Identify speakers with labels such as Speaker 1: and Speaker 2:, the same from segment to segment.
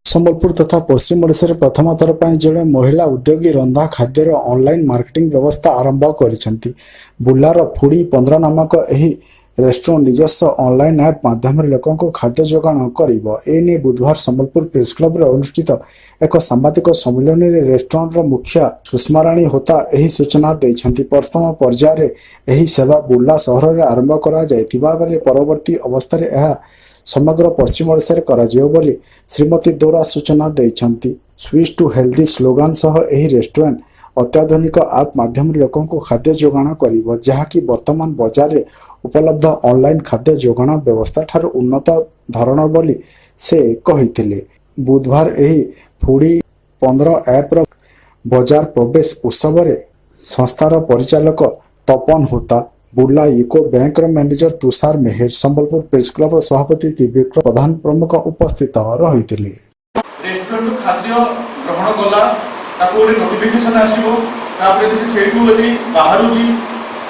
Speaker 1: ସମ୍ବଲପୁର ତଥା ପଶ୍ଚିମ ଓଡ଼ିଶାରେ ପ୍ରଥମ ଥର ପାଇଁ ଜଣେ ମହିଳା ଉଦ୍ୟୋଗୀ ରନ୍ଧା ଖାଦ୍ୟର ଅନଲାଇନ୍ ମାର୍କେଟିଂ ବ୍ୟବସ୍ଥା ଆରମ୍ଭ କରିଛନ୍ତି। ବୁର୍ଲାର ଫୁଡି 15 ନାମକ ଏହି ରେଷ୍ଟୁରାଣ୍ଟ ନିଜସ୍ୱ ଅନଲାଇନ୍ ଆପ୍ ମାଧ୍ୟମରେ ଲୋକଙ୍କୁ ଖାଦ୍ୟ ଯୋଗାଣ କରିବ। ଏ ନେଇ ବୁଧବାର ସମ୍ବଲପୁର ପ୍ରେସ୍ କ୍ଲବରେ ଅନୁଷ୍ଠିତ ଏକ ସାମ୍ବାଦିକ ସମ୍ମିଳନୀରେ ରେଷ୍ଟୁରାଣ୍ଟର ମୁଖ୍ୟ ସୁଷମାରାଣୀ ହୋତା ଏହି ସୂଚନା ଦେଇଛନ୍ତି। ପ୍ରଥମ ପର୍ଯ୍ୟାୟରେ ଏହି ସେବା ବୁର୍ଲା ସହରରେ ଆରମ୍ଭ କରାଯାଇଥିବା ବେଳେ ପରବର୍ତ୍ତୀ ଅବସ୍ଥାରେ ଏହା ସମଗ୍ର ପଶ୍ଚିମ ଓଡ଼ିଶାରେ କରାଯିବ ବୋଲି ଶ୍ରୀମତୀ ଦୋରା ସୂଚନା ଦେଇଛନ୍ତି। ସୁଇଚ୍ ଟୁ ହେଲ୍ଦି ସ୍ଲୋଗାନ ସହ ଏହି ରେଷ୍ଟୁରାଣ୍ଟ ଅତ୍ୟାଧୁନିକ ଆପ୍ ମାଧ୍ୟମରେ ଲୋକଙ୍କୁ ଖାଦ୍ୟ ଯୋଗାଣ କରିବ, ଯାହାକି ବର୍ତ୍ତମାନ ବଜାରରେ ଉପଲବ୍ଧ ଅନଲାଇନ୍ ଖାଦ୍ୟ ଯୋଗାଣ ବ୍ୟବସ୍ଥାଠାରୁ ଉନ୍ନତ ଧରଣର ବୋଲି ସେ କହିଥିଲେ। ବୁଧବାର ଏହି ଫୁଡି 15 ଆପ୍ର ବଜାର ପ୍ରବେଶ ଉତ୍ସବରେ ସଂସ୍ଥାର ପରିଚାଳକ ତପନ ହୋତା, ବୁର୍ଲା ୟୁକୋ ବ୍ୟାଙ୍କର ମ୍ୟାନେଜର ତୁଷାର ମେହେର, ସମ୍ବଲପୁର ପ୍ରେସ୍ କ୍ଲବର ସଭାପତି ତ୍ରିବିକ୍ରମ ପ୍ରଧାନ ପ୍ରମୁଖ ଉପସ୍ଥିତ ରହିଥିଲେ।
Speaker 2: ରେଷ୍ଟୁରାଣ୍ଟରୁ ଖାଦ୍ୟ ଗ୍ରହଣ କଲା, ତାକୁ ଗୋଟେ ନୋଟିଫିକେସନ ଆସିବ। ତାପରେ ଯଦି ସେ ସେଇଠୁ ଯଦି ବାହାରୁଛି,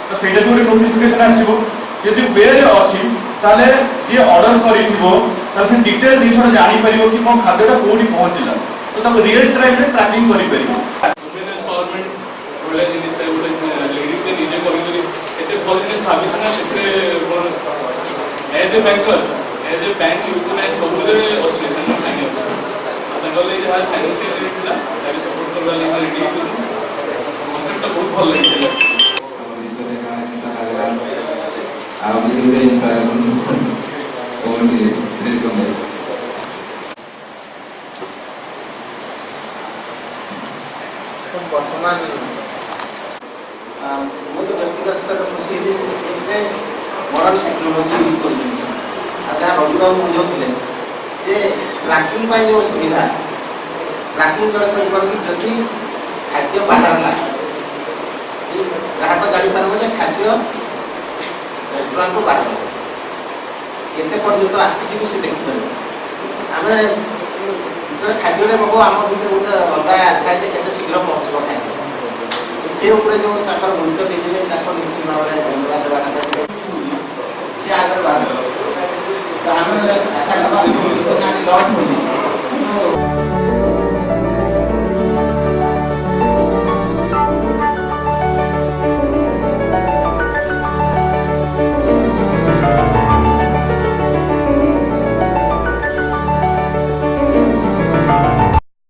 Speaker 2: ତ ସେଇଟା ବି ଗୋଟେ ନୋଟିଫିକେସନ ଆସିବ। ଯଦି ୱେରେ ଅଛି, ତାହେଲେ ଯିଏ ଅର୍ଡର କରିଥିବ, ତାହେଲେ ସେ ଡିଟେଲ ଜିନିଷଟା ଜାଣିପାରିବ କି ମୋ ଖାଦ୍ୟଟା କୋଉଠି ପହଞ୍ଚିଲା। ତ ତାକୁ ରିଏଲ ଟାଇମରେ ଟ୍ରାକିଂ କରିପାରିବ।
Speaker 3: ଓମେନ୍ ଏମ୍ପାୱାରମେଣ୍ଟ ଭଳିଆ ଜିନିଷ, ଗୋଟେ ଲେଡିଟେ ନିଜେ କରିକରି ଏତେ ଭଲ ଜିନିଷ ଭାବିଛି ନା, ସେଥିରେ as a banker, as a bank, UCO Bank ସବୁବେଳେ ଅଛି, ତାଙ୍କ ସାଙ୍ଗେ ଅଛି। ଆଉ ତାଙ୍କର ଲାଗି ଯାହା ଫାଇନାନ୍ସିଆଲି ଥିଲା, ତାকে ସପୋର୍ଟ କରିବା ଲାଗି ରେଡି ହେଇଥିଲୁ। କନସେପ୍ଟଟା ବହୁତ ଭଲ ଲାଗିଥିଲା।
Speaker 4: ଭବିଷ୍ୟତରେ କାଣା କେନ୍ତା ଲାଗଲା, ଆଉ କିଛି ଗୋଟେ ଇନ୍ସପାଇରେସନ୍ ଓନ୍ଲି welcome.
Speaker 5: ବର୍ତ୍ତମାନ ମୁଁ ତ ବ୍ୟକ୍ତିଗତ ସ୍ତରରେ ଖୁସି ହେଲି। ଏଥିରେ ମଡ଼ର୍ଣ୍ଣ ଟେକ୍ନୋଲୋଜି ୟୁଜ୍ କରୁଛନ୍ତି। ଆଉ ଯାହା ରବି ବାବୁ ବୁଝାଉଥିଲେ ଯେ ଟ୍ରାକିଂ ପାଇଁ ଯେଉଁ ସୁବିଧା, ଟ୍ରାକିଂ ଜଣେ କରିପାରୁନି। ଯଦି ଖାଦ୍ୟ ବାହାରିଲା, ଗ୍ରାହକ ଜାଣିପାରିବ ଯେ ଖାଦ୍ୟ ରେଷ୍ଟୁରାଣ୍ଟରୁ ବାହାରିବ, କେତେ ପର୍ଯ୍ୟନ୍ତ ଆସିକି ବି ସେ ଦେଖିପାରିବ। ଆମେ ଯେତେବେଳେ ଖାଦ୍ୟରେ ମଗାଉ, ଆମ ଭିତରେ ଗୋଟେ ଅଲଗା ଥାଏ ଯେ କେତେ ଶୀଘ୍ର ପହଞ୍ଚିବ ଖାଦ୍ୟ। ସେ ଉପରେ ଯେଉଁ ତାଙ୍କର ଗୁରୁତ୍ୱ ଦେଇଥିଲେ, ତାଙ୍କ ନିଶ୍ଚିତ ଭାବରେ ଧନ୍ୟବାଦ ଦେବା କଥା ଯେ ସେ ଆଗରେ ବାହାରିବ। ତ ଆମେ ଆଶା କରିବା, ଆଜି ଲଞ୍ଚ ହୋଇଛି।